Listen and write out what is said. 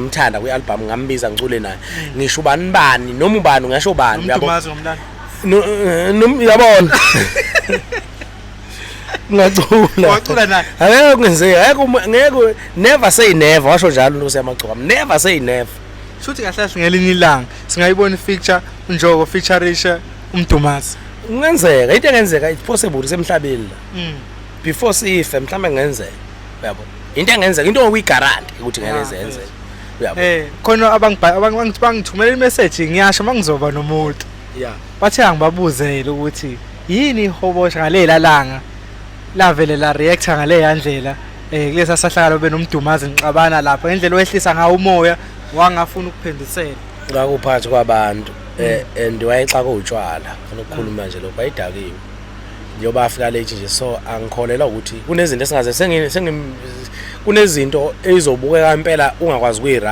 Ngimthanda kwi-album, ngambiza ngicule naye. Ngisho ubani bani noma ubani, ngisho ubani, uyabo. Nomdumazi ngomlando. Uyabona, ngacula. Wacula naye? Angeke kungenzeka, angeke ngeke, never say never, washo njalo uNkosi Yamagcokama, never say never. Shuthi kahle kahle ngelinye ilanga singayibona i-feature uNjoko featurisha uMdumazi. Kungenzeka, into engenzeka, it's possible, semhlabeni la. Before sife mhlawumbe kungenzeka, uyabo, into engenzeka, into okuyi-guarantee ukuthi ngeke zenzeke, uyabo. Khona abangithumela i-message, ngiyasho mangizoba nomuntu. Bathe angibabuzele ukuthi yini ihobosha ngalela langa lavele la reactor ngale ndlela kulesa sahlakalo benoMdumazi ngixabana lapha, ngendlela owehlisa ngawo umoya, wangafuna ukuphendisela. Ngakuphathi kwabantu and wayexaka utshwala, ufuna ukukhuluma nje lokho, wayedakiwe njengoba afika late nje. So angikholelwa ukuthi kunezinto esingaze sengi kunezinto ezizobukeka impela ungakwazi ukuyiraba.